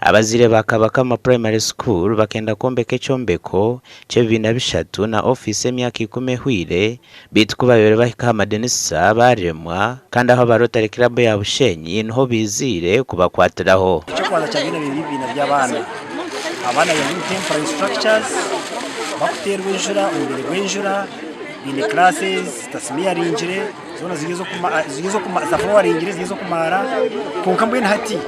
Abazaire ba Kabakama Primary School bakenda kwombeka ekyombeko ky'ebibiina bishatu na ofiisi emyaka ikumi ehweire beitu ku babaire bahika aha madinisa baaremwa kandi aho aba Rotary Club ya Bushenyi niho baiziire kubakwatiraho. Eky'okubanza kya byona biri ebibiina by'abaana. Abaana bari omu temporary structures bakuteerwa enjura omu bwire bw'enjura baine classes zitasimiyaringire zoona ziri ez'okuma ziri ez'okumaara kwonka mbwenu hati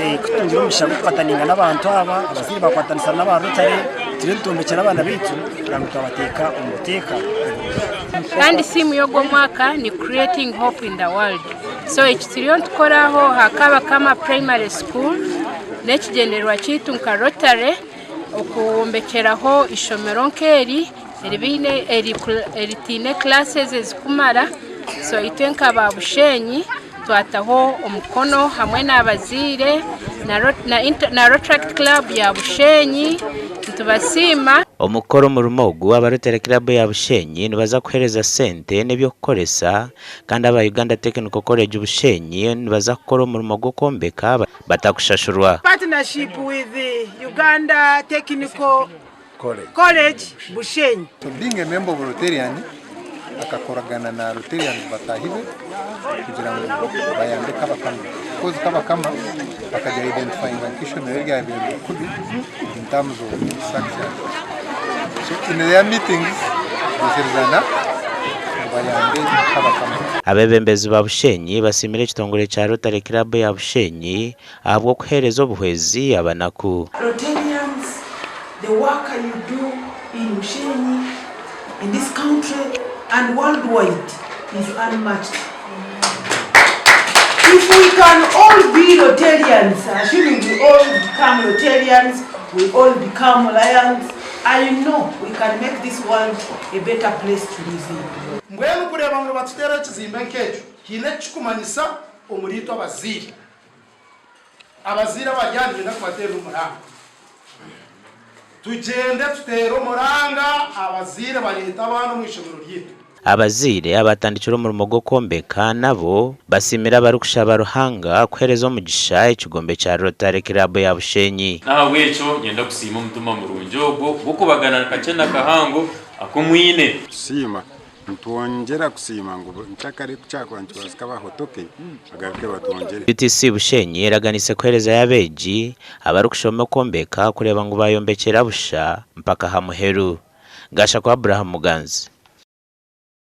ku tutungire omugisha gw'okukwataninga n'abantu aba abazaire bakwatanisa n'aba Rotary turiyo nitwombekyera abaana baitu kugira ngu twabateeka omu buteeka oburungi. Kandi theme y'ogu omwaka ni creating hope in the world. So eki turiyo nitukoraho aha Kabakama Primary School n'ekigyendererwa kyaitu nka Rotary okwombekyeraho eishomero nk'eri eritaine classes ezirikumara so itwe nka ba Bushenyi twataho omukono hamwe n'abazaire na Rotaract Club ya Bushenyi nitubasiima. Omu kukora omurimo ogu, aba Rotary Club ya Bushenyi nibaza kuheereza sente n'eby'okukoresa kandi aba Uganda Technical College Bushenyi nibaza kukora omurimo gw'okwombeka batakushashurwa. Partnership with Uganda Technical College Bushenyi. So being a member of Rotarian, akakoragana na Rotarians bataahi be kugira ngu bayambe Kabakama because Kabakama bakagira identifyinga nk'eishomero eryabaire riri kubi in terms of structure. So in their meetings baikirizana ngu bayambe Kabakama. Abeebembezi ba Bushenyi basiimire ekitongore kya Rotary Club ya Bushenyi ahabw'okuheereza obuhwezi abanaku. Rotarians, the work you do in Bushenyi, in this country and worldwide is unmatched. If we can all be Rotarians, assuming we all become Rotarians, we all become Lions, I know we can make this world a better place to live in. Mbwenu kureeba ngu nibatuteeraho ekizimbe nk'ekyo, haine eki kirikumanyisa omuriitwe abazaire. Abazaire abari aha niinyenda kubateerera omuranga. Tugyende tuteere omuranga abazaire bareete abaana omu ishomero ryaitu. Abazaire abaatandikire omurimo gw'okwombeka nabo basiimire abarikushaba Ruhanga kuheereza omugisha ekigombe kya Rotary Club ya Bushenyi. N'ahabw'ekyo niinyenda kusiima omutima murungi ogwo gw'okubagana kakye na kahango aku mwine. Tusiima Nitwongyera kusiima ngu nkyakare ku kyakuba nikibaasika bahotoke bagaruke batwongyere. UTC Bushenyi eraganiise kuheerezayo abeegi abarikushoma okwombeka kureeba ngu baayombekyera busha mpaka aha muheru. Gashakwa Abraham Muganzi.